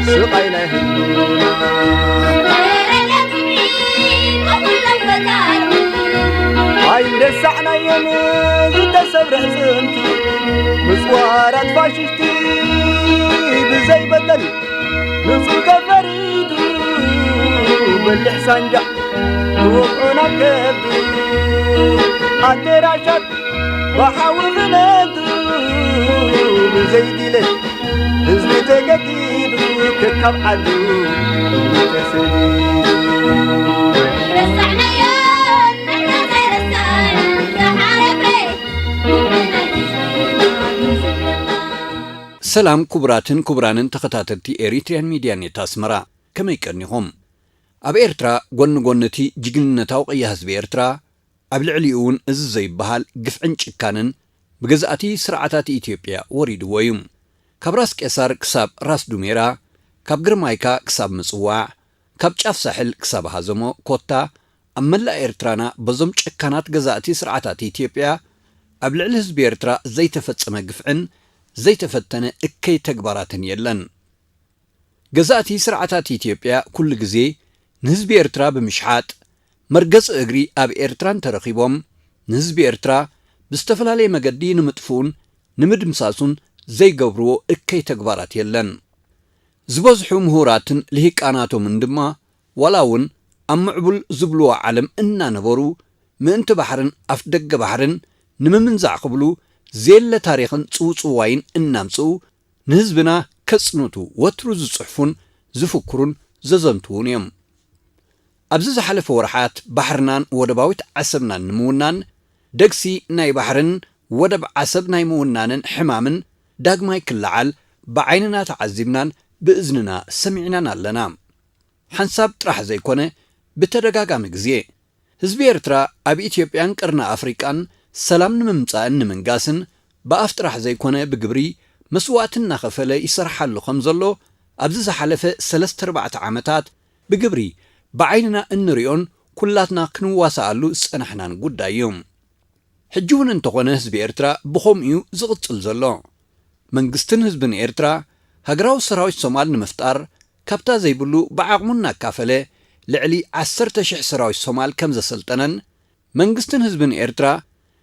ስቓይ ናይ ህዝብና ኣይረሳዕናዮን ዝተሰብረ ኣዕጽምቲ፣ ምጽዋራት ፋሽስቲ ብዘይ በደል ንጹር ተፈሪዱ፣ በሊሕ ሳንጃ ክወቕዑ ናብ ከብዱ፣ ኣደራሻት ብሓዊ ክነዱ፣ ብዘይ ድሌት ህዝቢ ተገዲዱ፣ ከካብ ዓዱ ተሰዲዱ። ሰላም ክቡራትን ክቡራንን ተኸታተልቲ ኤሪትሪያን ሚድያ ኔት ኣስመራ፣ ከመይ ቀኒኹም? ኣብ ኤርትራ፣ ጎኒ ጎኒ እቲ ጅግንነታዊ ቅያ ህዝቢ ኤርትራ፣ ኣብ ልዕሊኡ እውን እዚ ዘይበሃል ግፍዕን ጭካነን ብገዛእቲ ስርዓታት ኢትዮጵያ ወሪድዎ እዩ። ካብ ራስ ቄሳር ክሳብ ራስ ዱሜራ፣ ካብ ግርማይካ ክሳብ ምጽዋዕ፣ ካብ ጫፍ ሳሕል ክሳብ ሃዘሞ ኮታ፣ ኣብ መላእ ኤርትራና በዞም ጨካናት ገዛእቲ ስርዓታት ኢትዮጵያ ኣብ ልዕሊ ህዝቢ ኤርትራ ዘይተፈጸመ ግፍዕን ዘይተፈተነ እከይ ተግባራትን የለን። ገዛእቲ ስርዓታት ኢትዮጵያ ኩሉ ግዜ ንህዝቢ ኤርትራ ብምሽሓጥ፣ መርገጺ እግሪ ኣብ ኤርትራ እንተረኺቦም፣ ንህዝቢ ኤርትራ ብዝተፈላለየ መገዲ ንምጥፍኡን ንምድምሳሱን ዘይገብርዎ እከይ ተግባራት የለን። ዝበዝሑ ምሁራትን ልሂቃናቶምን ድማ፣ ዋላ እውን ኣብ ምዕቡል ዝብልዎ ዓለም እናነበሩ፣ ምእንቲ ባሕርን ኣፍደገ ባሕርን ንምምንዛዕ ክብሉ፣ ዘየለ ታሪኽን ጽውጽዋይን እናምጽኡ፣ ንህዝብና ከጽንቱ ወትሩ ዝጽሕፉን ዝፍክሩን ዘዘንትዉን እዮም። ኣብዚ ዝሓለፈ ወርሓት፣ ባሕርናን ወደባዊት ዓሰብናን ንምውናን፣ ደግሲ ናይ ባሕርን ወደብ ዓሰብ ናይ ምውናንን ሕማምን ዳግማይ ክለዓል ብዓይንና ተዓዚብናን ብእዝንና ሰሚዕናን ኣለና። ሓንሳብ ጥራሕ ዘይኮነ፣ ብተደጋጋሚ ግዜ፣ ህዝቢ ኤርትራ ኣብ ኢትዮጵያን ቀርኒ ኣፍሪቃን ሰላም ንምምጻእን ንምንጋስን ብኣፍ ጥራሕ ዘይኮነ ብግብሪ መስዋእቲ እናኸፈለ ይሰርሓሉ ከም ዘሎ ኣብዚ ዝሓለፈ ሰለስተ ኣርባዕተ ዓመታት ብግብሪ ብዓይንና እንሪኦን ኩላትና ክንዋሳኣሉ ዝጸናሕናን ጉዳይ እዩ። ሕጂ እውን እንተኾነ ህዝቢ ኤርትራ ብኸምኡ እዩ ዝቕጽል ዘሎ። መንግስትን ህዝብን ኤርትራ ሃገራዊ ሰራዊት ሶማል ንምፍጣር ካብታ ዘይብሉ ብዓቕሙ እናካፈለ ልዕሊ ዓሰርተ ሽሕ ሰራዊት ሶማል ከም ዘሰልጠነን መንግስትን ህዝብን ኤርትራ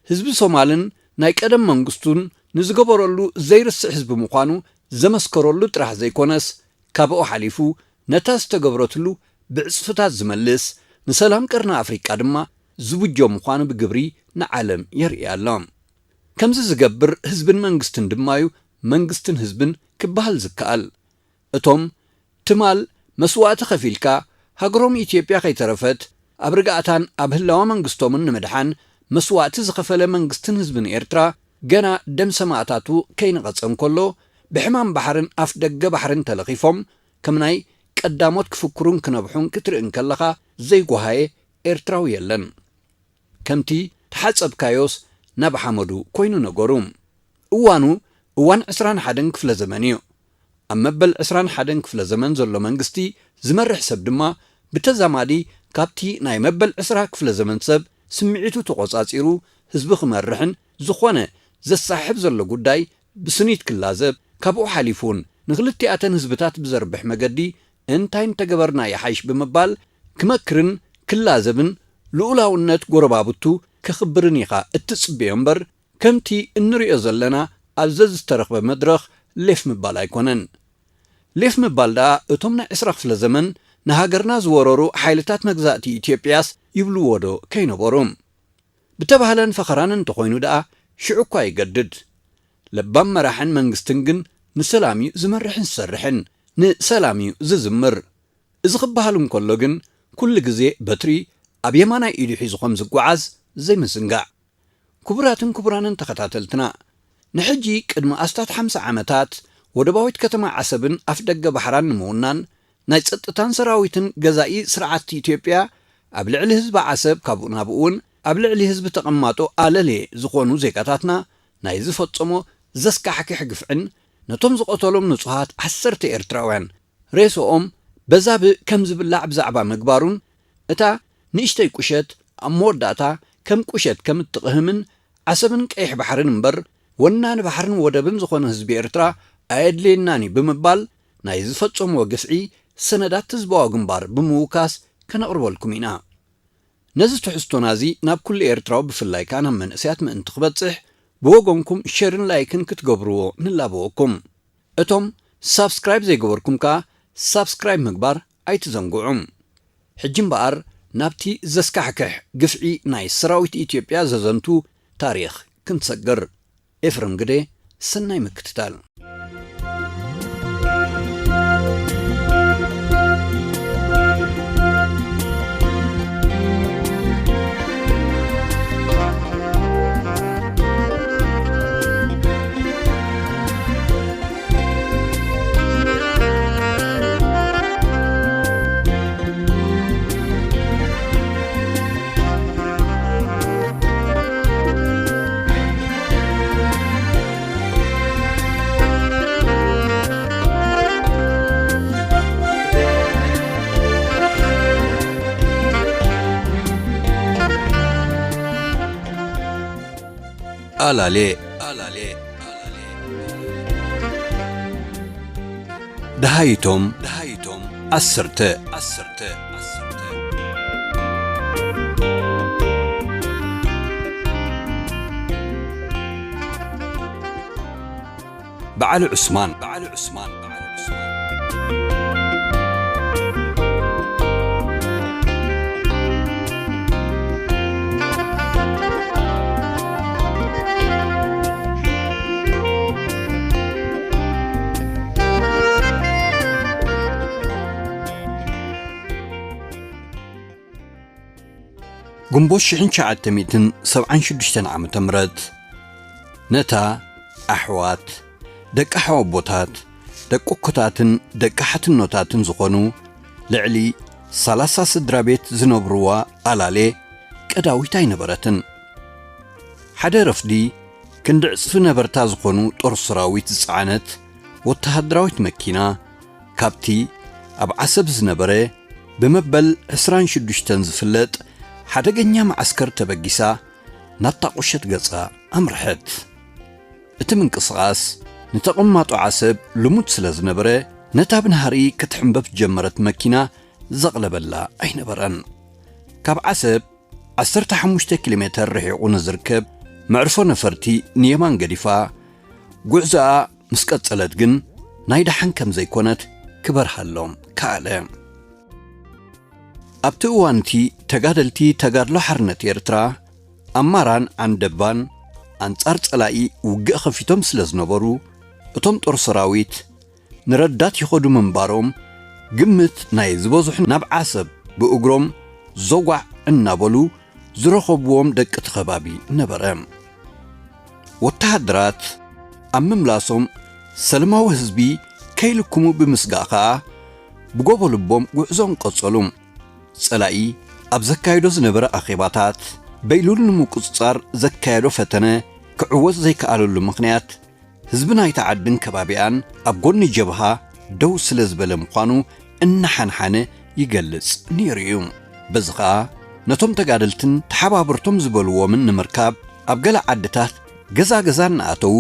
ህዝቢ ሶማልን ናይ ቀደም መንግስቱን ንዝገበረሉ ዘይርስዕ ህዝቢ ምዃኑ ዘመስከረሉ ጥራሕ ዘይኮነስ ካብኡ ሓሊፉ ነታ ዝተገብረትሉ ብዕጽፍታት ዝመልስ ንሰላም ቀርኒ ኣፍሪቃ ድማ ዝብጆ ምዃኑ ብግብሪ ንዓለም የርኢ ኣሎ። ከምዚ ዝገብር ህዝብን መንግስትን ድማ እዩ መንግስትን ህዝብን ክበሃል ዝከኣል። እቶም ትማል መስዋእቲ ከፊልካ ሃገሮም ኢትዮጵያ ከይተረፈት ኣብ ርግኣታን ኣብ ህላወ መንግስቶምን ንምድሓን መስዋእቲ ዝኸፈለ መንግስትን ህዝብን ኤርትራ ገና ደም ሰማእታቱ ከይነቐጸ እንከሎ ብሕማም ባሕርን ኣፍ ደገ ባሕርን ተለኺፎም ከም ናይ ቀዳሞት ክፍክሩን ክነብሑን ክትርኢ እንከለኻ ዘይጓሃየ ኤርትራዊ የለን። ከምቲ ተሓጸብካዮስ ናብ ሓመዱ ኮይኑ ነገሩ። እዋኑ እዋን ዕስራን ሓደን ክፍለ ዘመን እዩ። ኣብ መበል ዕስራን ሓደን ክፍለ ዘመን ዘሎ መንግስቲ ዝመርሕ ሰብ ድማ ብተዛማዲ ካብቲ ናይ መበል ዕስራ ክፍለ ዘመን ሰብ ስምዒቱ ተቖጻጺሩ ህዝቢ ክመርሕን ዝኾነ ዘሳሕብ ዘሎ ጉዳይ ብስኒት ክላዘብ፣ ካብኡ ሓሊፉ እውን ንክልቲኣተን ህዝብታት ብዘርብሕ መገዲ እንታይ እንተገበርና ይሓይሽ ብምባል ክመክርን ክላዘብን ልኡላውነት ጎረባብቱ ከኽብርን ኢኻ እትጽበዮ እምበር ከምቲ እንሪኦ ዘለና ኣብ ዘዝተረኽበ መድረኽ ሌፍ ምባል ኣይኮነን። ሌፍ ምባል ደኣ እቶም ናይ ዕስራ ክፍለ ዘመን ንሃገርና ዝወረሩ ሓይልታት መግዛእቲ ኢትዮጵያስ ይብልዎ ዶ ከይነበሩ? ብተባህለን ፈኸራን እንተኾይኑ ደኣ ሽዑ እኳ ይገድድ። ለባም መራሕን መንግስትን ግን ንሰላም እዩ ዝመርሕን ዝሰርሕን፣ ንሰላም እዩ ዝዝምር። እዚ ክበሃል እንከሎ ግን ኩሉ ግዜ በትሪ ኣብ የማናይ ኢዱ ሒዙ ከም ዝጓዓዝ ዘይምዝንጋዕ። ክቡራትን ክቡራንን ተኸታተልትና፣ ንሕጂ ቅድሚ ኣስታት ሓምሳ ዓመታት ወደባዊት ከተማ ዓሰብን ኣፍደገ ባሕራን ንምውናን ናይ ጸጥታን ሰራዊትን ገዛኢ ስርዓት ኢትዮጵያ ኣብ ልዕሊ ህዝቢ ዓሰብ ካብኡ ናብኡ እውን ኣብ ልዕሊ ህዝቢ ተቐማጦ ኣለልየ ዝኾኑ ዜጋታትና ናይ ዝፈጸሞ ዘስካሕክሕ ግፍዕን ነቶም ዝቐተሎም ንጹሃት ዓሰርተ ኤርትራውያን ሬስኦም በዛብእ ከም ዝብላዕ ብዛዕባ ምግባሩን እታ ንእሽተይ ቁሸት ኣብ መወዳእታ ከም ቁሸት ከም እትቕህምን ዓሰብን ቀይሕ ባሕርን እምበር ወናኒ ባሕርን ወደብን ዝኾነ ህዝቢ ኤርትራ ኣየድልየናን እዩ ብምባል ናይ ዝፈጸምዎ ግፍዒ ሰነዳት ህዝባዊ ግንባር ብምውካስ ከነቕርበልኩም ኢና። ነዚ ትሕዝቶና እዚ ናብ ኩሉ ኤርትራዊ ብፍላይ ከኣ ናብ መንእሰያት ምእንቲ ክበጽሕ ብወገንኩም ሸርን ላይክን ክትገብርዎ ንላበወኩም። እቶም ሳብስክራይብ ዘይገበርኩም ከኣ ሳብስክራይብ ምግባር ኣይትዘንግዑ። ሕጂ እምበኣር ናብቲ ዘስካሕክሕ ግፍዒ ናይ ሰራዊት ኢትዮጵያ ዘዘንቱ ታሪኽ ክንሰግር። ኤፍረም ግደ፣ ሰናይ ምክትታል። ኣላሌ፣ ኣላሌ፣ ኣላሌ። ደሃይቶም፣ ደሃይቶም፣ ዓሰርተ፣ ዓሰርተ፣ ዓሰርተ። በዓል ዑስማን፣ በዓል ዑስማን፣ በዓል ዑስማን። ግንቦት ሽሕን ትሽዓተ ሚእትን ሰብዓን ሽዱሽተን ዓመተ ምህረት፣ ነታ ኣሕዋት፣ ደቂ ሓወቦታት፣ ደቂ ኣኮታትን ደቂ ሓትኖታትን ዝኾኑ ልዕሊ ሰላሳ ስድራ ቤት ዝነብርዋ ኣላሌ ቀዳዊት ኣይነበረትን። ሓደ ረፍዲ፣ ክንዲ ዕጽፊ ነበርታ ዝኾኑ ጦር ሰራዊት ዝጸዓነት ወተሃደራዊት መኪና፣ ካብቲ ኣብ ዓሰብ ዝነበረ ብመበል ዕስራን ሽዱሽተን ዝፍለጥ ሓደገኛ መዓስከር ተበጊሳ፣ ናብታ ቁሸት ገጻ ኣምርሐት። እቲ ምንቅስቓስ ንተቐማጦ ዓሰብ ልሙድ ስለ ዝነበረ፣ ነታ ብናህሪ ክትሕምበብ ዝጀመረት መኪና ዘቕለበላ ኣይነበረን። ካብ ዓሰብ ዓሰርተ ሓሙሽተ ኪሎ ሜተር ርሒቑ ንዝርከብ መዕርፎ ነፈርቲ ንየማን ገዲፋ፣ ጉዕዞኣ ምስ ቀጸለት ግን፣ ናይ ደሓን ከም ዘይኮነት ክበርሃሎም ከኣለ። ኣብቲ እዋን እቲ፣ ተጋደልቲ ተጋድሎ ሓርነት ኤርትራ፣ ኣማራን ዓንደባን ኣንጻር ጸላኢ ውግእ ኸፊቶም ስለ ዝነበሩ፣ እቶም ጦር ሰራዊት ንረዳት ይኸዱ ምንባሮም፣ ግምት ናይ ዝበዝሑ ናብ ዓሰብ ብእግሮም ዘጓዕ እናበሉ ዝረኸብዎም ደቂ እቲ ኸባቢ ነበረ። ወተሃደራት ኣብ ምምላሶም፣ ሰለማዊ ህዝቢ ከይልክሙ ብምስጋእ ኸኣ፣ ብጎቦ ልቦም ጉዕዞኦም ቀጸሉ። ጸላኢ ኣብ ዘካየዶ ዝነበረ ኣኼባታት፣ በይሉል ንምቁጽጻር ዘካየዶ ፈተነ ክዕወት ዘይከኣለሉ ምኽንያት፣ ህዝቢ ናይታ ዓድን ከባቢኣን ኣብ ጎኒ ጀብሃ ደው ስለ ዝበለ ምዃኑ እናሓንሓነ ይገልጽ ነይሩ እዩ። በዚ ኸኣ፣ ነቶም ተጋደልትን ተሓባበርቶም ዝበልዎምን ንምርካብ፣ ኣብ ገለ ዓድታት ገዛ ገዛ እናኣተዉ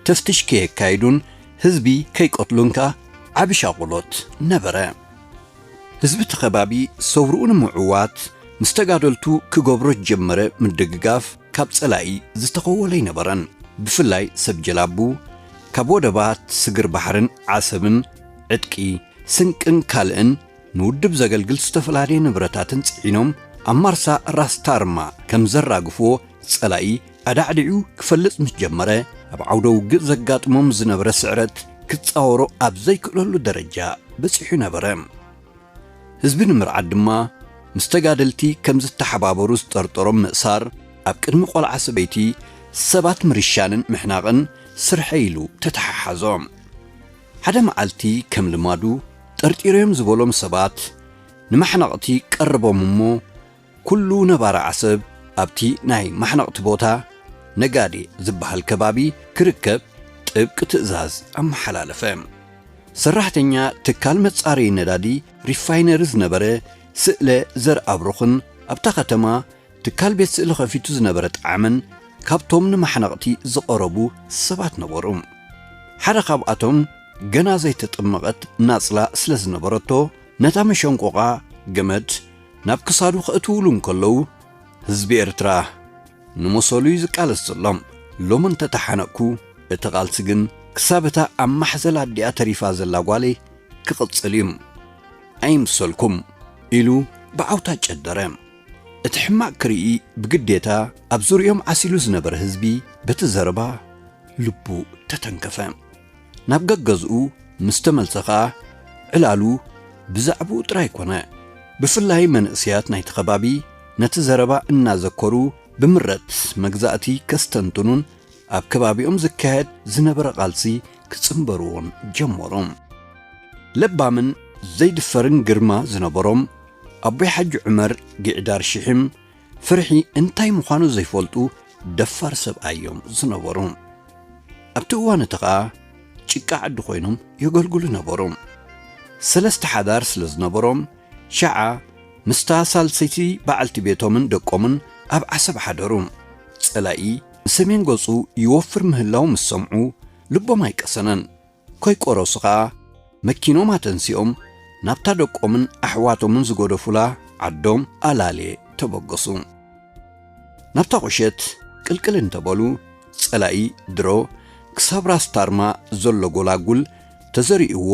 ተፍትሽ ከየካይዱን ህዝቢ ከይቀትሉን ከኣ ዓቢ ሻቕሎት ነበረ። ህዝቢ እቲ ከባቢ ሰውርኡ ንምዕዋት ምስ ተጋደልቱ ክገብሮ ዝጀመረ ምድግጋፍ ካብ ጸላኢ ዝተኸወለ ኣይነበረን። ብፍላይ ሰብ ጀላቡ ካብ ወደባት ስግር ባሕርን ዓሰብን ዕጥቂ፣ ስንቅን ካልእን ንውድብ ዘገልግል ዝተፈላለየ ንብረታትን ጽዒኖም ኣብ ማርሳ ራስ ታርማ ከም ዘራግፍዎ ጸላኢ ኣዳዕዲዑ ክፈልጥ ምስ ጀመረ፣ ኣብ ዓውደ ውግእ ዘጋጥሞም ዝነበረ ስዕረት ክጻወሮ ኣብ ዘይክእለሉ ደረጃ በጺሑ ነበረ። ህዝቢ ንምርዓድ ድማ ምስ ተጋደልቲ ከም ዝተሓባበሩ ዝጠርጠሮም ምእሳር፣ ኣብ ቅድሚ ቆልዓ ሰበይቲ ሰባት ምርሻንን ምሕናቕን ስርሐይ ኢሉ ተተሓሓዞ። ሓደ መዓልቲ ከም ልማዱ ጠርጢሮም ዝበሎም ሰባት ንማሕነቕቲ ቀርቦም እሞ፣ ኩሉ ነባሪ ዓሰብ ኣብቲ ናይ ማሕነቕቲ ቦታ ነጋዴ ዝበሃል ከባቢ ክርከብ ጥብቂ ትእዛዝ ኣመሓላለፈ። ሰራሕተኛ ትካል መጻረዪ ነዳዲ ሪፋይነሪ ዝነበረ ስእለ ዘርኣብሩኽን ኣብታ ከተማ ትካል ቤት ስእሊ ከፊቱ ዝነበረ ጣዕመን ካብቶም ንማሕነቕቲ ዝቐረቡ ሰባት ነበሩ። ሓደ ካብኣቶም ገና ዘይተጠመቐት ናጽላ ስለ ዝነበረቶ፣ ነታ መሸንቆቓ ገመድ ናብ ክሳዱ ከእትውሉ እንከለዉ፣ ህዝቢ ኤርትራ ንመሰሉ እዩ ዝቃለስ ዘሎ። ሎሚ እንተተሓነቅኩ፣ እቲ ቃልሲ ግን ክሳብ እታ ኣብ ማሕዘል ኣዲኣ ተሪፋ ዘላ ጓለይ ክቕጽል እዩ። ኣይምሰልኩም፣ ኢሉ ብዓውታ ጨደረ። እቲ ሕማቕ ክርኢ ብግዴታ ኣብ ዙርኦም ዓሲሉ ዝነበረ ህዝቢ በቲ ዘረባ ልቡ ተተንከፈ። ናብ ገገዝኡ ምስ ተመልሰ ኸኣ ዕላሉ ብዛዕባኡ ጥራይ ኮነ። ብፍላይ መንእሰያት ናይቲ ከባቢ ነቲ ዘረባ እናዘከሩ ብምረት መግዛእቲ ከስተንትኑን ኣብ ከባቢኦም ዝካየድ ዝነበረ ቃልሲ ክጽንበርዎን ጀመሩ። ለባምን ዘይድፈርን ግርማ ዝነበሮም ኣቦይ ሓጂ ዑመር ጊዕዳር ሽሒም ፍርሒ እንታይ ምዃኑ ዘይፈልጡ ደፋር ሰብኣይ እዮም ዝነበሩ። ኣብቲ እዋን እቲ ኸኣ ጭቃ ዓዲ ኮይኖም የገልግሉ ነበሩ። ሰለስተ ሓዳር ስለ ዝነበሮም ሸዓ ምስታ ሳልሰይቲ በዓልቲ ቤቶምን ደቆምን ኣብ ዓሰብ ሓደሩ። ጸላኢ ንሰሜን ገጹ ይወፍር ምህላው ምስ ሰምዑ ልቦም ኣይቀሰነን። ከይቆረሱ ኸኣ መኪኖም ኣተንሲኦም ናብታ ደቆምን ኣሕዋቶምን ዝገደፉላ ዓዶም ኣላሌ ተበገሱ። ናብታ ቁሸት ቅልቅል እንተበሉ፣ ጸላኢ ድሮ ክሳብ ራስ ታርማ ዘሎ ጎላጉል ተዘሪእዎ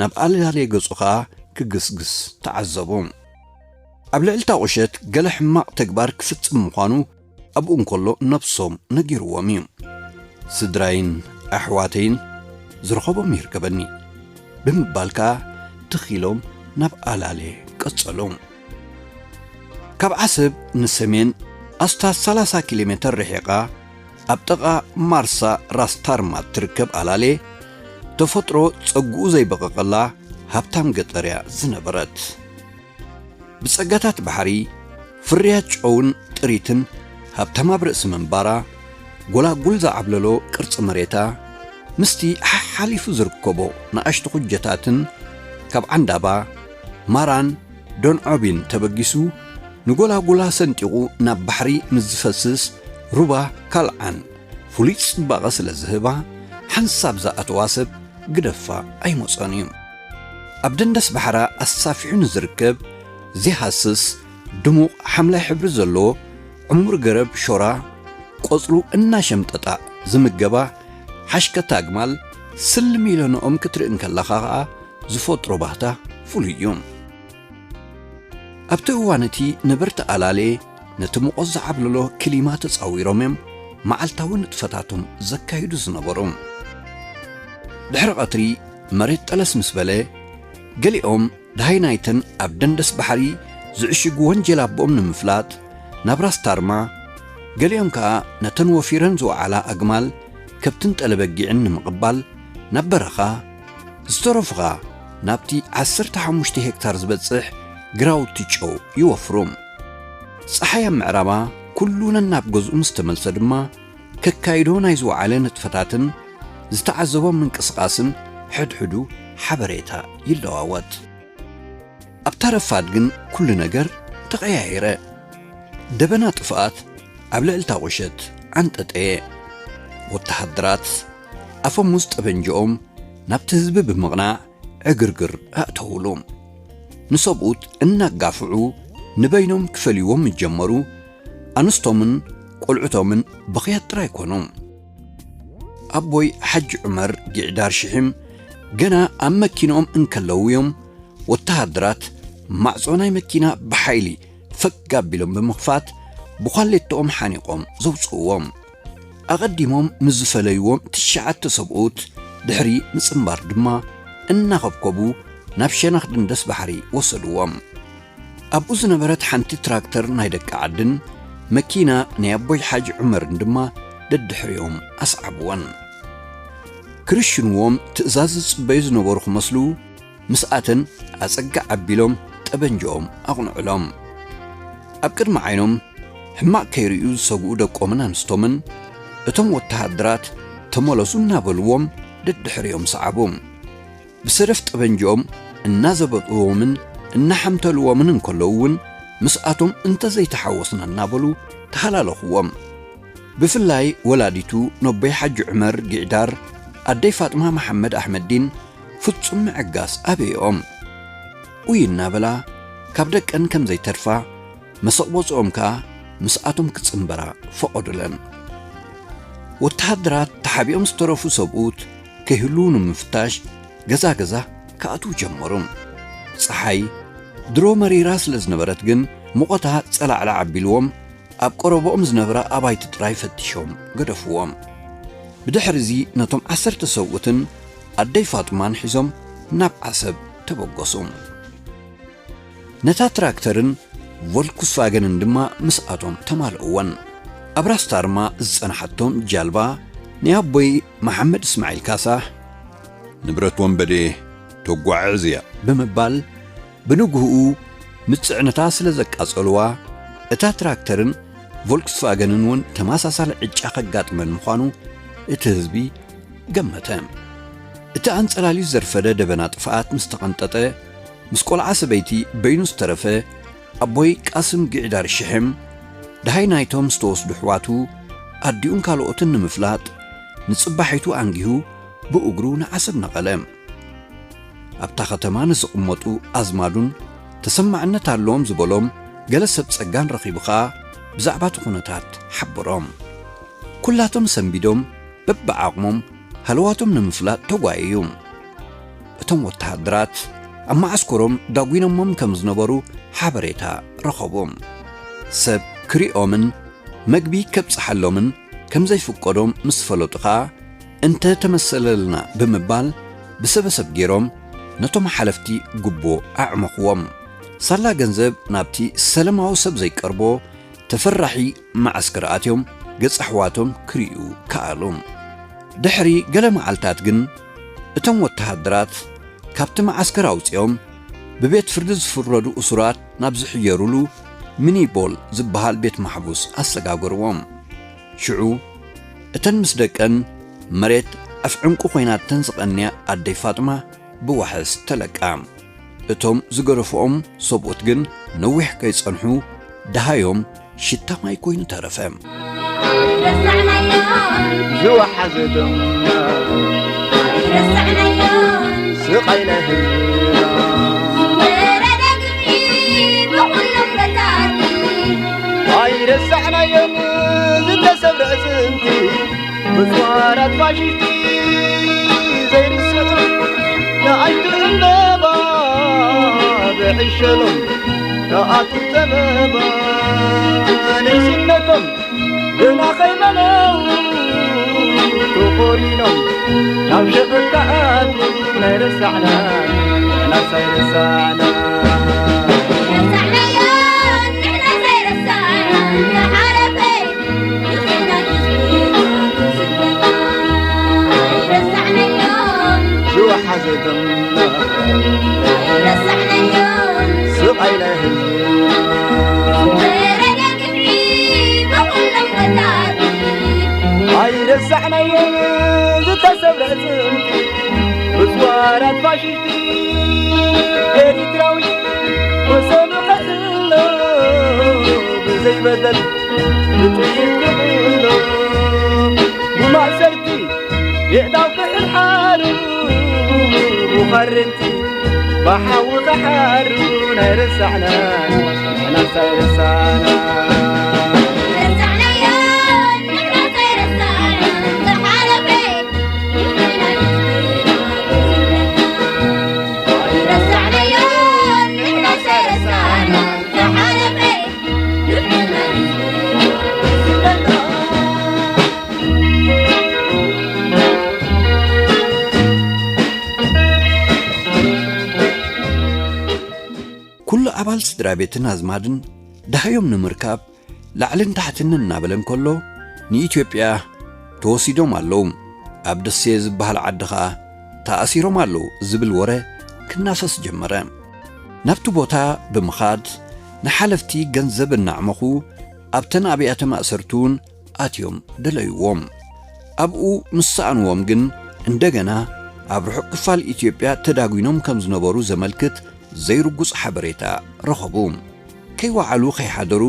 ናብ ኣላሌ ገጹ ኸኣ ክግስግስ ተዓዘቡ። ኣብ ልዕልታ ቁሸት ገለ ሕማቕ ተግባር ክፍጽም ምዃኑ ኣብኡ እንከሎ ነብሶም ነጊርዎም እዩ። "ስድራይን ኣሕዋተይን ዝረኸቦም ይርከበኒ" ብምባል ከኣ ትኺሎም ናብ ኣላሌ ቀጸሉ። ካብ ዓሰብ ንሰሜን ኣስታት ሰላሳ ኪሎ ሜተር ርሒቓ፣ ኣብ ጥቓ ማርሳ ራስ ታርማ እትርከብ ኣላሌ፣ ተፈጥሮ ጸግኡ ዘይበቐቐላ ሃብታም ገጠር እያ ዝነበረት። ብጸጋታት ባሕሪ፣ ፍርያት ጨውን ጥሪትን ሃብታም ኣብ ርእሲ ምንባራ፣ ጎላጉል ዝዓብለሎ ቅርጺ መሬታ፣ ምስቲ ሓሓሊፉ ዝርከቦ ንኣሽቱ ኩጀታትን ካብ ዓንዳባ፣ ማራን ዶንዖቢን ተበጊሱ ንጎላጉላ ሰንጢቑ ናብ ባሕሪ ምስ ዝፈስስ ሩባ ካልዓን ፍሉይ ጽባቐ ስለ ዝህባ፣ ሓንሳብ ዝኣተዋ ሰብ ግደፋ ኣይመጾን እዩ። ኣብ ደንደስ ባሕራ ኣሳፊሑ ንዝርከብ ዘይሃስስ ድሙቕ ሓምላይ ሕብሪ ዘለዎ ዕሙር ገረብ ሾራ፣ ቆጽሉ እናሸምጠጣ ዝምገባ ሓሽከታ ኣግማል ስልም ኢለንኦም ክትርኢ እንከለኻ ኸኣ ዝፈጥሮ ባህታ ፍሉይ እዩ። ኣብቲ እዋን እቲ ነበርቲ ኣላሌ ነቲ ሙቐት ዝዓብለሎ ክሊማ ተጻዊሮም እዮም መዓልታዊ ንጥፈታቶም ዘካይዱ ዝነበሩ። ድሕሪ ቀትሪ መሬት ጠለስ ምስ በለ፣ ገሊኦም ደሃይ ናይተን ኣብ ደንደስ ባሕሪ ዝዕሽግወን ጀላቦኦም ንምፍላጥ ናብ ራስ ታርማ፣ ገሊኦም ከኣ ነተን ወፊረን ዝወዓላ ኣግማል፣ ከብትን ጠለበጊዕን ንምቕባል ናብ በረኻ፣ ዝተረፉ ኸኣ ናብቲ ዓሰርተ ሓሙሽተ ሄክታር ዝበጽሕ ግራውቲ ጨው ይወፍሩ። ጸሓይ ኣብ ምዕራባ ኩሉ ነናብ ገዝኡ ምስ ተመልሰ ድማ፣ ከካይዶ ናይ ዝወዓለ ንጥፈታትን ዝተዓዘቦ ምንቅስቓስን ሕድሕዱ ሓበሬታ ይለዋወጥ። ኣብታ ረፋድ ግን ኩሉ ነገር ተቐያየረ። ደበና ጥፍኣት ኣብ ልዕልታ ቁሸት ኣንጠጠየ። ወተሃደራት ኣፈሙዝ ጠበንጅኦም ናብቲ ህዝቢ ብምቕናዕ ዕግርግር ኣእተውሉ። ንሰብኡት እናጋፍዑ ንበይኖም ክፈልይዎም ምስ ጀመሩ፣ ኣንስቶምን ቆልዑቶምን በኽያት ጥራይ ኮኑ። ኣቦይ ሓጂ ዑመር ጊዕዳር ሽሒም ገና ኣብ መኪንኦም እንከለዉ እዮም ወተሃደራት ማዕጾ ናይ መኪና ብሓይሊ ፈግ ኣቢሎም ብምኽፋት ብኳሌቶኦም ሓኒቖም ዘውጽእዎም። ኣቐዲሞም ምስ ዝፈለይዎም ትሽዓተ ሰብኡት ድሕሪ ምጽንባር ድማ እናኸብከቡ ናብ ሸነኽ ደንደስ ባሕሪ ወሰድዎም። ኣብኡ ዝነበረት ሓንቲ ትራክተር ናይ ደቂ ዓድን መኪና ናይ ኣቦይ ሓጂ ዑመርን ድማ ደድሕሪኦም ኣስዓብወን። ክርሽንዎም ትእዛዝ ዝጽበዩ ዝነበሩ ክመስሉ፣ ምስኣተን ኣጸግዕ ኣቢሎም ጠበንጅኦም ኣቕንዑሎም። ኣብ ቅድሚ ዓይኖም ሕማቕ ከይርእዩ ዝሰግኡ ደቆምን ኣንስቶምን፣ እቶም ወተሃደራት ተመለሱ እናበልዎም ደድሕሪኦም ሰዓቡ። ብሰደፍ ጠበንጅኦም እናዘበጥዎምን እናሓምተልዎምን እንከለዉ እውን፣ ምስኣቶም እንተዘይተሓወስና እናበሉ ተሃላለኹዎም። ብፍላይ ወላዲቱ ነቦይ ሓጂ ዑመር ጊዕዳር፣ ኣደይ ፋጥማ መሓመድ ኣሕመዲን ፍጹም ምዕጋስ ኣበይኦም። ኡይ እናበላ ካብ ደቀን ከም ዘይተርፋ፣ መሰቕቦጽኦም ከኣ ምስኣቶም ክጽንበራ ፈቐዱለን። ወተሃደራት ተሓቢኦም ዝተረፉ ሰብኡት ከይህልዉ ንምፍታሽ ገዛ ገዛ ክኣትዉ ጀመሩ። ጸሓይ ድሮ መሪራ ስለ ዝነበረት ግን፣ ሙቐታ ጸላዕላዕ ኣቢልዎም፣ ኣብ ቀረባኦም ዝነበራ ኣባይቲ ጥራይ ፈቲሾም ገደፍዎም። ብድሕሪ'ዚ ነቶም ዓሰርተ ሰብኡትን ኣደይ ፋጡማን ሒዞም ናብ ዓሰብ ተበገሱ። ነታ ትራክተርን ቮልክስቫገንን ድማ ምስኣቶም ተማልእወን። ኣብ ራስ ታርማ ዝጸንሓቶም ጃልባ ናይ ኣቦይ መሓመድ እስማዒል ካሳ፣ "ንብረት ወንበዴ ተጓዕዝ እያ" ብምባል፣ ብንግህኡ ምስ ጽዕነታ ስለ ዘቃጸልዋ፣ እታ ትራክተርን ቮልክስቫገንን እውን ተመሳሳሊ ዕጫ ከጋጥመን ምዃኑ እቲ ህዝቢ ገመተ። እቲ ኣንጸላልዩ ዘርፈደ ደበና ጥፍኣት ምስ ተቐንጠጠ፣ ምስ ቆልዓ ሰበይቲ በይኑ ዝተረፈ ኣቦይ ቃስም ጊዕዳር ሽሕም፣ ደሃይ ናይቶም ዝተወስዱ ኣሕዋቱ፣ ኣዲኡን ካልኦትን ንምፍላጥ፣ ንጽባሒቱ ኣንጊሁ ብእግሩ ንዓሰብ ነቐለ። ኣብታ ከተማ ንዝቕመጡ ኣዝማዱን ተሰማዕነት ኣለዎም ዝበሎም ገለ ሰብ ጸጋን ረኺቡ ኸኣ ብዛዕባ እቲ ኩነታት ሓበሮም። ኩላቶም ሰንቢዶም በብዓቕሞም ሃለዋቶም ንምፍላጥ ተጓየዩ። እቶም ወተሃደራት ኣብ መዓስከሮም ዳጒኖሞም ከም ዝነበሩ ሓበሬታ ረኸቡ። ሰብ ክሪኦምን መግቢ ከብጽሓሎምን ከም ዘይፍቀዶም ምስ ፈለጡ ኸኣ፣ "እንተ ተመሰለልና" ብምባል ብሰበሰብ ገይሮም ነቶም ሓለፍቲ ጉቦ ኣዕመኽዎም። ሳላ ገንዘብ ናብቲ ሰለማዊ ሰብ ዘይቀርቦ ተፈራሒ መዓስከር ኣትዮም ገጽ ኣሕዋቶም ክርእዩ ከኣሉ። ድሕሪ ገለ መዓልታት ግን እቶም ወተሃደራት ካብቲ መዓስከር ኣውጺኦም ብቤት ፍርዲ ዝፍረዱ እሱራት ናብ ዝሕየሩሉ ሚኒቦል ዝበሃል ቤት ማሕቡስ ኣሰጋገርዎም። ሽዑ እተን ምስ ደቀን መሬት ኣፍ ዕንቁ ኮይናተን ዝቐንያ ኣደይ ፋጥማ ብዋሕስ ተለቃ። እቶም ዝገረፍኦም ሰብኡት ግን ነዊሕ ከይጸንሑ ደሃዮም ሽታ ማይ ኮይኑ ተረፈ። ዝወሓዘ ደምና ስቓይ ናይ ህዝብና ኣይረሳዕናዮን ዝተሰብረ ኣዕጽምቲ ብጽዋራት ፋሽስቲ ዘይርስዑ ንኣሽቱ ዕምበባ ብዕሸሎም ተኣትዩ ጸበባ ንእስነቶም ገና ከይመነው ተቖሪኖም ናብ ሸፈት ክኣትዉ ናይ ረሳዕና ንሕናስ ኣይረሳዕና። ዝወሓዘ ደምና ስቓይ ናይ ህዝብና ኣይረሳዕናዮን ዝተሰብረ ኣዕጽምቲ ብጽዋራት ፋሽስቲ ኤሪትራዊ ወሰኑ ክሕሎ ብዘይበደል ብጥይት ክሕሎ ብማእሰርቲ የእዳው ክሕልሓሉ ብኸርንቲ ብሓዊ ክሓሩ ናይ ረሳዕና ንሕናስ ኣይረሳዕና። ኩሉ ኣባል ስድራ ቤትን ኣዝማድን ደሃዮም ንምርካብ ላዕልን ታሕትን እናበለ እንከሎ፣ ንኢትዮጵያ ተወሲዶም ኣለዉ፣ ኣብ ደሴ ዝበሃል ዓዲ ኸኣ ተኣሲሮም ኣለዉ ዝብል ወረ ክናፈስ ጀመረ። ናብቲ ቦታ ብምኻድ ንሓለፍቲ ገንዘብ እናዕመኹ ኣብተን ኣብያተ ማእሰርቲ እውን ኣትዮም ደለይዎም። ኣብኡ ምስ ሰኣንዎም ግን እንደገና ኣብ ርሑቕ ክፋል ኢትዮጵያ ተዳጒኖም ከም ዝነበሩ ዘመልክት ዘይርጉጽ ሓበሬታ ረኸቡ። ከይወዓሉ ከይሓደሩ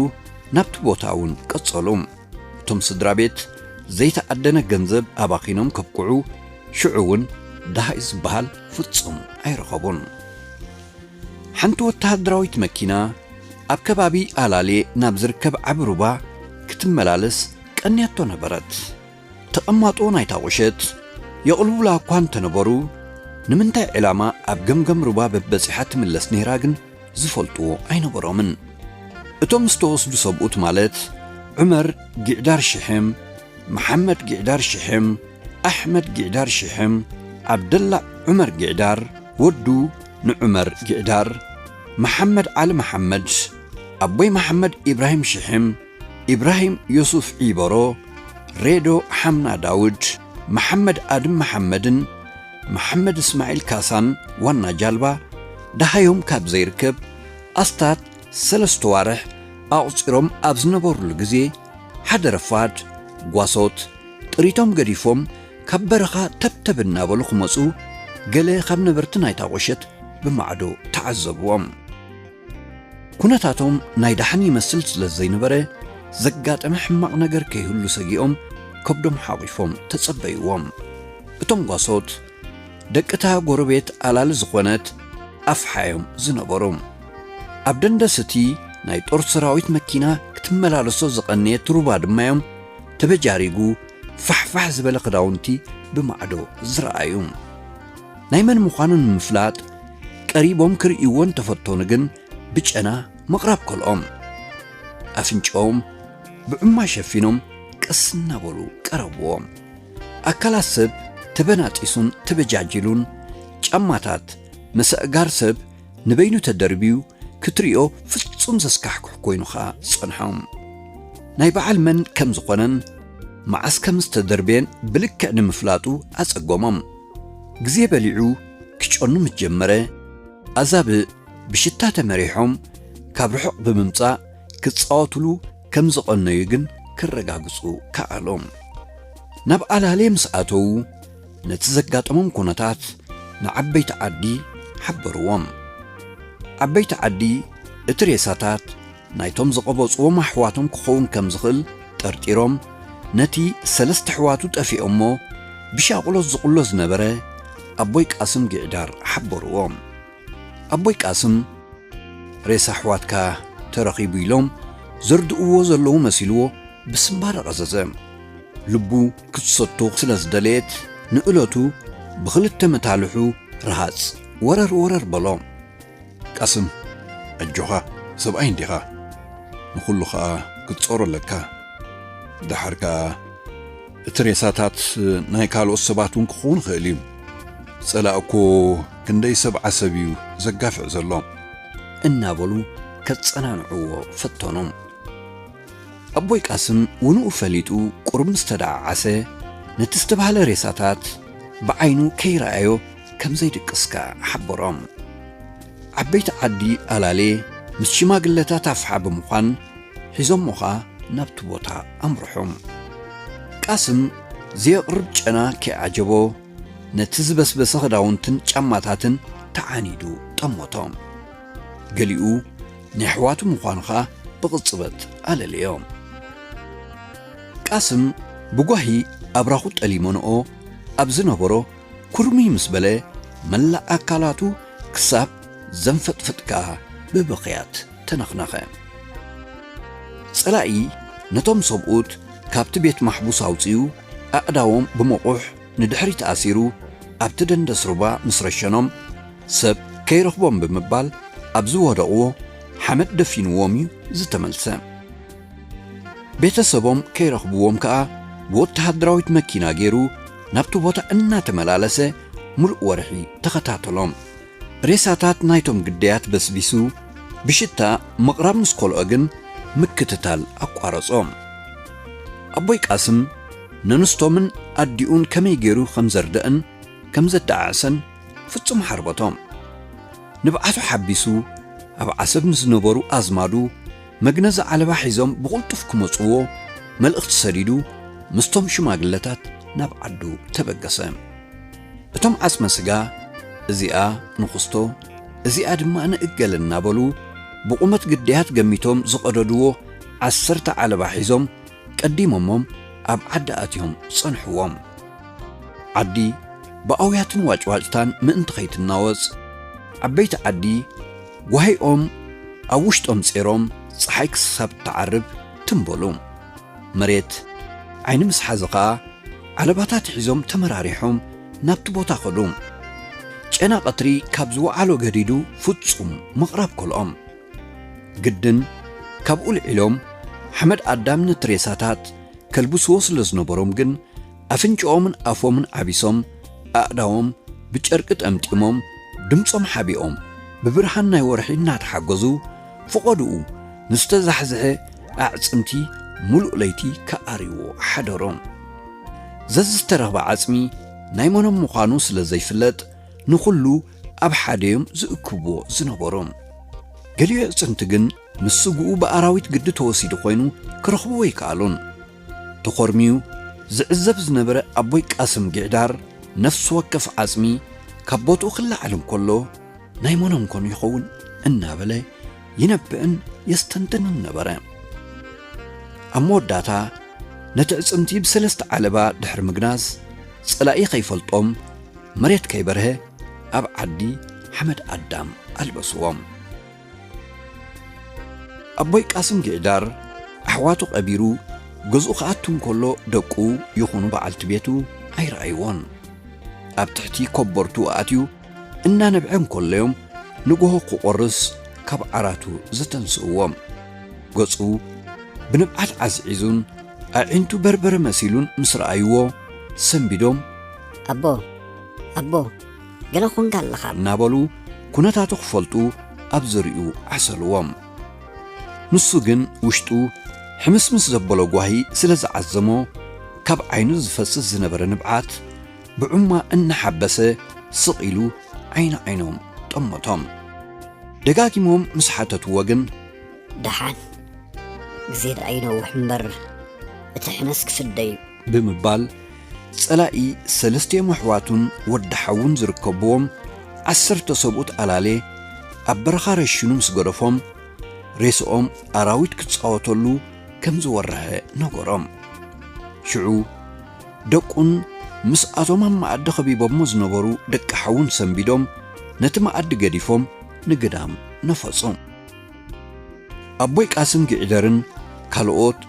ናብቲ ቦታ እውን ቀጸሉ። እቲ እቶም ስድራ ቤት ዘይተኣደነ ገንዘብ ኣባኺኖም ከብቅዑ፣ ሽዑ እውን ደሃይ ዝበሃል ፍጹም ኣይረኸቡን። ሓንቲ ወተሃደራዊት መኪና ኣብ ከባቢ ኣላሌ ናብ ዝርከብ ዓቢ ሩባ ክትመላለስ ቀንያቶ ነበረት። ተቐማጦ ናይታ ቁሸት የቕልቡላ እኳ እንተነበሩ፣ ንምንታይ ዕላማ ኣብ ገምገም ሩባ በበጺሓ ትምለስ ነይራ ግን ዝፈልጥዎ ኣይነበሮምን። እቶም ዝተወስዱ ሰብኡት ማለት ዑመር ጊዕዳር ሽሕም፣ መሓመድ ጊዕዳር ሽሕም፣ ኣሕመድ ጊዕዳር ሽሕም፣ ዓብደላ ዑመር ጊዕዳር፣ ወዱ ንዑመር ጊዕዳር፣ መሓመድ ዓሊ መሓመድ፣ ኣቦይ መሓመድ ኢብራሂም ሽሕም፣ ኢብራሂም ዮሱፍ ዒበሮ፣ ሬዶ ሓምና ዳውድ፣ መሓመድ ኣድም መሓመድን መሓመድ እስማዒል ካሳን ዋና ጃልባ ደሃዮም ካብ ዘይርከብ ኣስታት ሰለስተ ዋርሕ ኣቑጺሮም ኣብ ዝነበሩሉ ግዜ፣ ሓደ ረፋድ ጓሶት ጥሪቶም ገዲፎም ካብ በረኻ ተብተብ እናበሉ ክመጹ፣ ገለ ካብ ነበርቲ ናይታ ቁሸት ብማዕዶ ተዓዘብዎም። ኩነታቶም ናይ ደሓን ይመስል ስለ ዘይነበረ፣ ዘጋጠመ ሕማቕ ነገር ከይህሉ ሰጊኦም ከብዶም ሓቒፎም ተጸበይዎም። እቶም ጓሶት ደቂ እታ ጎረቤት ኣላል ዝኾነት ኣፍሓ እዮም ዝነበሩ። ኣብ ደንደስ እቲ ናይ ጦር ሰራዊት መኪና ክትመላለሶ ዝቐነየት ሩባ ድማ እዮም ተበጃሪጉ ፋሕፋሕ ዝበለ ክዳውንቲ ብማዕዶ ዝረኣዩ። ናይ መን ምዃኑ ንምፍላጥ ቀሪቦም ክርእይዎ እንተፈተኑ ግን ብጨና ምቕራብ ከልኦም። ኣፍንጫኦም ብዑማ ሸፊኖም ቀስ እናበሉ ቀረብዎም። ኣካላት ሰብ ተበናጢሱን ተበጃጅሉን፣ ጫማታት ምስ ኣእጋር ሰብ ንበይኑ ተደርብዩ ክትርእዮ ፍጹም ዘስካሕክሕ ኮይኑ ኸኣ ጸንሖም። ናይ በዓል መን ከም ዝኾነን መዓስ ከም ዝተደርበየን ብልክዕ ንምፍላጡ ኣጸገሞም። ግዜ በሊዑ ክጨኑ ምስ ጀመረ፣ ኣዛብእ ብሽታ ተመሪሖም ካብ ርሑቕ ብምምጻእ ክጻወቱሉ ከም ዝቐነዩ ግን ክረጋግጹ ከኣሎም። ናብ ኣላሌ ምስ ኣተዉ፣ ነቲ ዘጋጠሞም ኩነታት ንዓበይቲ ዓዲ ሓበርዎም። ዓበይቲ ዓዲ እቲ ሬሳታት ናይቶም ዝቐበጽዎም ኣሕዋቶም ክኸውን ከም ዝኽእል ጠርጢሮም፣ ነቲ ሰለስተ ኣሕዋቱ ጠፊኦሞ ብሻቕሎት ዝቕሎ ዝነበረ ኣቦይ ቃስም ጊዕዳር ሓበርዎ። ኣቦይ ቃስም፣ "ሬሳ ኣሕዋትካ ተረኺቡ" ኢሎም ዘርድእዎ ዘለዉ መሲልዎ ብስንባረ ቀዘዘ። ልቡ ክትሰቱ ስለ ዝደለየት፣ ንእለቱ ብኽልተ መታልሑ ረሃጽ ወረር ወረር በሎ። "ቃስም፣ ኣጆኻ፣ ሰብኣይ እንዲኻ። ንኹሉ ኸኣ ክትጾሮ ኣለካ። ደሓር ከኣ እቲ ሬሳታት ናይ ካልኦት ሰባት እውን ክኸውን ይኽእል እዩ። ጸላእ እኮ ክንደይ ሰብ ዓሰብ እዩ ዘጋፍዕ ዘሎ?" እናበሉ ከጸናንዕዎ ፈተኑ። ኣቦይ ቃስም ውንኡ ፈሊጡ ቁሩብ ምስ ተደዓዓሰ፣ ነቲ ዝተባህለ ሬሳታት ብዓይኑ ከይረኣዮ ከም ዘይድቅስ ከኣ ሓበሮም። ዓበይቲ ዓዲ ኣላሌ ምስ ሽማግለታት ኣፍሓ ብምዃን ሒዞሞ ኸኣ ናብቲ ቦታ ኣምርሑ። ቃስም ዘየቕርብ ጨና ከይዓጀቦ፣ ነቲ ዝበስበሰ ክዳውንትን ጫማታትን ተዓኒዱ ጠመቶ። ገሊኡ ናይ ኣሕዋቱ ምዃኑ ኸኣ ብቕጽበት ኣለለዮ። ቃስም ብጓሂ ኣብራኹ ጠሊመንኦ ኣብ ዝነበሮ ኩርምይ ምስ በለ፣ መላእ ኣካላቱ ክሳብ ዘንፈጥፍጥ ከኣ ብብኽያት ተነኽነኸ። ጸላኢ ነቶም ሰብኡት ካብቲ ቤት ማሕቡስ ኣውጺኡ፣ ኣእዳዎም ብመቑሕ ንድሕሪት ኣሲሩ፣ ኣብቲ ደንደስ ሩባ ምስ ረሸኖም፣ ሰብ ከይረኽቦም ብምባል ኣብ ዝወደቕዎ ሓመድ ደፊንዎም እዩ ዝተመልሰ። ቤተሰቦም ከይረኽብዎም ከኣ ብወተሃደራዊት መኪና ገይሩ ናብቲ ቦታ እናተመላለሰ ምሉእ ወርሒ ተኸታተሎም። ሬሳታት ናይቶም ግዳያት በስቢሱ ብሽታ ምቕራብ ምስ ከልኦ ግን ምክትታል ኣቋረጾ። ኣቦይ ቃስም ነንስቶምን ኣዲኡን ከመይ ገይሩ ከም ዘርደእን ከም ዘደዓዕሰን ፍጹም ሓርበቶም። ንብዓቱ ሓቢሱ ኣብ ዓሰብ ንዝነበሩ ኣዝማዱ መግነዚ ዓለባ ሒዞም ብቕልጡፍ ክመጽዎ መልእኽቲ ሰዲዱ ምስቶም ሽማግለታት ናብ ዓዱ ተበገሰ። እቶም ዓጽመ ስጋ፣ "እዚኣ ንኹስቶ፣ እዚኣ ድማ ንእገለ" እናበሉ ብቑመት ግዳያት ገሚቶም ዝቐደድዎ ዓሰርተ ዓለባ ሒዞም ቀዲሞሞም ኣብ ዓዲ ኣትዮም ጸንሕዎም። ዓዲ ብኣውያትን ዋጭዋጭታን ምእንቲ ከይትናወጽ፣ ዓበይቲ ዓዲ ጓሂኦም ኣብ ውሽጦም ጼሮም፣ ጸሓይ ክሳብ ትዓርብ ትም በሉ። መሬት ዓይኒ ምስ ሓዘ ኸኣ፣ ዓለባታት ሒዞም ተመራሪሖም ናብቲ ቦታ ኸዱ። ጨና ቀትሪ ካብ ዝወዓሎ ገዲዱ ፍጹም ምቕራብ ከልኦም። ግድን ካብኡ ልዒሎም ሓመድ ኣዳም ነቲ ሬሳታት ከልብስዎ ስለ ዝነበሮም ግን፣ ኣፍንጭኦምን ኣፎምን ዓቢሶም፣ ኣእዳዎም ብጨርቂ ጠምጢሞም፣ ድምጾም ሓቢኦም፣ ብብርሃን ናይ ወርሒ እናተሓገዙ፣ ፈቐድኡ ንዝተዛሕዝሐ ኣዕጽምቲ ምሉእ ለይቲ ክኣርይዎ ሓደሮም። ዘዝተረኽበ ዓጽሚ ናይ መኖም ምዃኑ ስለ ዘይፍለጥ፣ ንኹሉ ኣብ ሓደ እዮም ዝእክብዎ ዝነበሩ። ገሊኡ ኣዕጽምቲ ግን ምስ ስግኡ ብኣራዊት ግዲ ተወሲዱ ኮይኑ ክረኽብዎ ኣይከኣሉን። ተኾርምዩ ዝዕዘብ ዝነበረ ኣቦይ ቃስም ጊዕዳር፣ ነፍሲ ወከፍ ዓጽሚ ካብ ቦትኡ ክለዓል እንከሎ፣ ናይ መኖም ኮን ይኸውን እናበለ ይነብዕን የስተንትንን ነበረ። ኣብ መወዳእታ፣ ነቲ ኣዕጽምቲ ብሰለስተ ዓለባ ድሕሪ ምግናዝ፣ ጸላኢ ከይፈልጦም፣ መሬት ከይበርሀ፣ ኣብ ዓዲ ሓመድ ኣዳም ኣልበስዎም። ኣቦይ ቃስም ጊዕዳር ኣሕዋቱ ቀቢሩ ገዝኡ ክኣቱ እንከሎ ደቁ ይኹኑ በዓልቲ ቤቱ ኣይረኣይዎን። ኣብ ትሕቲ ኮቦርቱ ኣትዩ እናነብዐ እንከሎ እዮም ንግሆ ክቖርስ ካብ ዓራቱ ዘተንስእዎ። ገጹ ብንብዓት ዓዝዒዙን ኣዒንቱ በርበረ መሲሉን ምስ ረኣይዎ ሰንቢዶም፣ "ኣቦ፣ ኣቦ፣ ገለ ኾንካ ኣለኻ?" እናበሉ ኩነታቱ ክፈልጡ ኣብ ዝርእዩ ዓሰልዎም። ንሱ ግን ውሽጡ ሕምስምስ ዘበሎ ጓሂ ስለ ዝዓዘሞ፣ ካብ ዓይኑ ዝፈስስ ዝነበረ ንብዓት ብዑማ እናሓበሰ ስቕ ኢሉ ዓይኒ ዓይኖም ጠመቶም። ደጋጊሞም ምስ ሓተትዎ ግን፣ "ደሓን፣ ግዜ ደኣ ይነውሕ እምበር፣ እቲ ሕነስ ክፍደ እዩ" ብምባል፣ ጸላኢ ሰለስቲኦም ኣሕዋቱን ወዲ ሓዉን ዝርከብዎም ዓሰርተ ሰብኡት ኣላሌ ኣብ በረኻ ረሺኑ ምስ ገደፎም፣ ሬስኦም ኣራዊት ክጻወተሉ ከም ዝወረሀ ነገሮም። ሽዑ ደቁን ምስኣቶም ኣብ መኣዲ ከቢቦሞ ዝነበሩ ደቂ ሓዉን ሰንቢዶም ነቲ መኣዲ ገዲፎም ንግዳም ነፈጹ። ኣቦይ ቃስም ጊዕደርን ካልኦት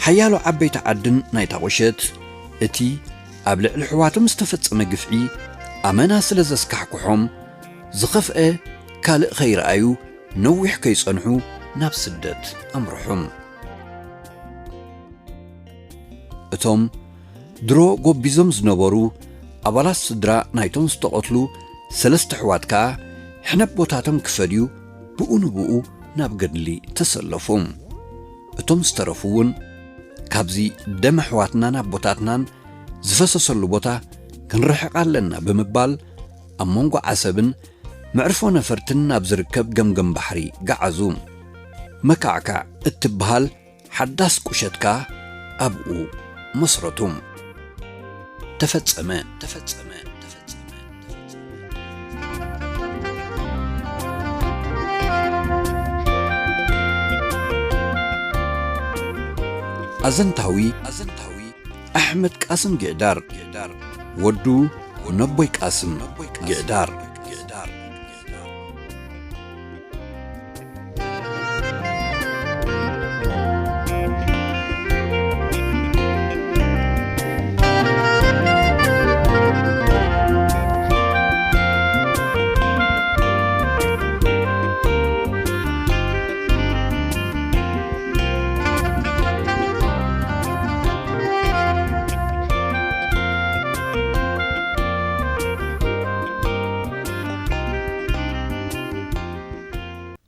ሓያሎ ዓበይቲ ዓድን ናይታ ቁሸት፣ እቲ ኣብ ልዕሊ ኣሕዋቶም ዝተፈጸመ ግፍዒ ኣመና ስለ ዘስካሕክሖም፣ ዝኸፍአ ካልእ ከይረኣዩ ነዊሕ ከይጸንሑ ናብ ስደት ኣምርሑ። እቶም ድሮ ጎቢዞም ዝነበሩ ኣባላት ስድራ ናይቶም ዝተቐትሉ ሰለስተ ኣሕዋት ከኣ ሕነ ኣቦታቶም ክፈድዩ ብኡ ንብኡ ናብ ገድሊ ተሰለፉ። እቶም ዝተረፉ እውን ካብዚ ደም ኣሕዋትናን ኣቦታትናን ዝፈሰሰሉ ቦታ ክንርሕቕ ኣለና ብምባል ኣብ መንጎ ዓሰብን መዕርፎ ነፈርትን ናብ ዝርከብ ገምገም ባሕሪ ገዓዙ። መካዕካዕ እትበሃል ሓዳስ ቁሸት ከኣ ኣብኡ መስረቱ። ተፈጸመ፣ ተፈጸመ፣ ተፈጸመ፣ ተፈጸመ። ኣዘንታዊ፣ ኣዘንታዊ ኣሕመድ ቃስም ጊዕዳር፣ ጊዕዳር፣ ወዱ ነቦይ ቃስም ጊዕዳር፣ ጊዕዳር።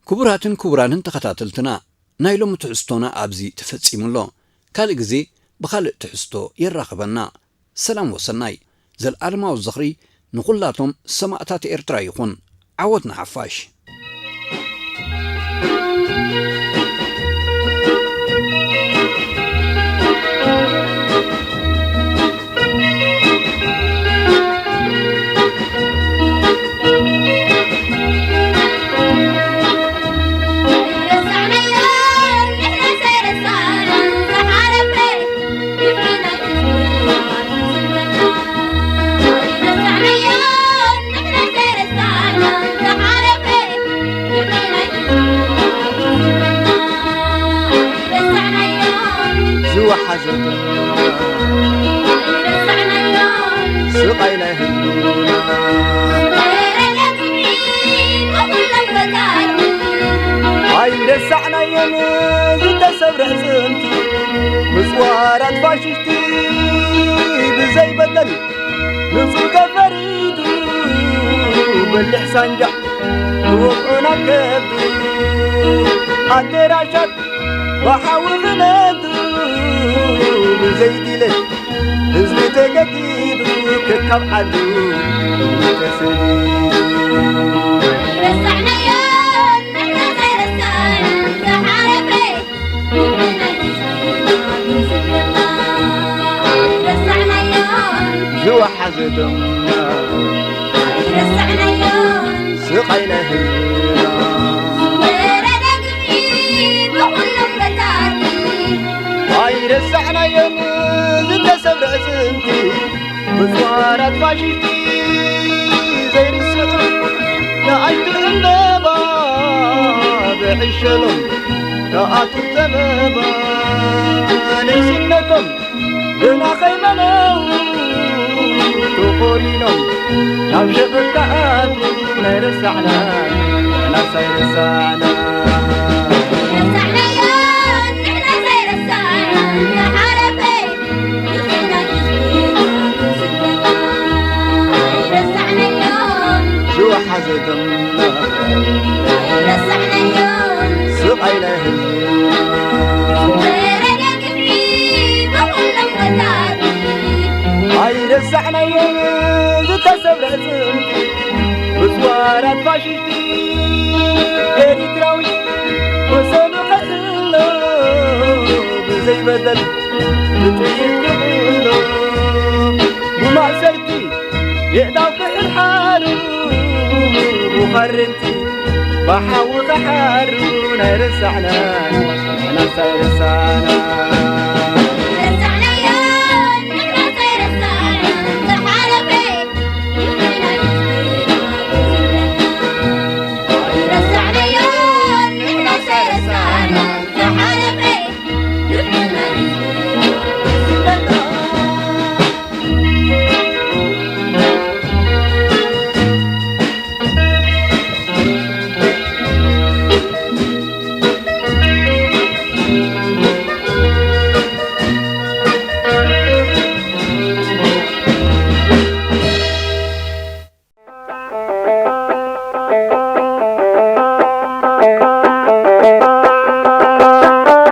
ክቡራትን ክቡራንን ተኸታተልትና፣ ናይ ሎሚ ትሕዝቶና ኣብዚ ተፈጺሙ ኣሎ። ካልእ ግዜ ብኻልእ ትሕዝቶ የራኽበና። ሰላም ወሰናይ። ዘልኣለማዊ ዝኽሪ ንኹላቶም ሰማእታት ኤርትራ ይኹን። ዓወት ንሓፋሽ። ስቓይ ናይ ህዝብና ኣይረሳዕናዮን ዝተሰብረ ኣዕጽምቲ፣ ምጽዋራት ፋሽስቲ ብዘይ በደል ንጹህ ተፈሪዱ፣ በሊሕ ሳንጃ ክወቕዑ ናብ ከብዱ፣ ኣደራሻት ብሓዊ ክነዱ፣ ብዘይ ድሌት ህዝቢ ተገዲዱ፣ ከካብ ዓዱ ተሰዲዱ። ኣይረሳዕናዮን ንሕና ዘይረሳዕና ዝሓለፈ፣ ንሕና ኣይረሳዕናዮን ዝወሓዘ ደምና። ኣይረሳዕናዮን ስቓይ ናይ ህዝብና። ዝወረደ ግፍዒ ብኹሎም በታቲ። ኣይረሳዕናዮን ዝተሰብረ ኣዕጽምቲ፣ ምጽዋራት ፋሽስቲ ዘይርስዑ ንኣሽቱ ዕምበባ፣ ብዕሸሎም ተኣትዉ ጸበባ፣ ንእስነቶም ግና ከይመነው ተቖሪኖም ናብ ሸፈት ክኣትዉ ኣይረሳዕናን፣ ንሕናስ ኣይረሳዕናን። ኣይረሳዕናዮን ንሕና ዘይረሳዕና ዝሓለፈ፣ ንሕና ንስደት ኣይረሳዕናዮን። ዝወሓዘ ደምና ኣይረሳዕናዮን። ስቓይ ናይ ህዝብና ወረደ ግፍዒ ብኹሎም ወታደር። ኣይረሳዕናዮን ዝተሰብረ ኣዕጽምቲ፣ ብጽዋራት ፋሽስቲ ኤርትራዊ ወሰኑ ከሕሎ፣ ብዘይ በደል ብጥይት ክቕሎ፣ ብማእሰርቲ የእዳው ክሕርሓሩ፣ ብኸረንቲ ብሓዊ ክሓሩ፣ ኣይረሳዕናን ንሕናስ ኣይረሳዕናን።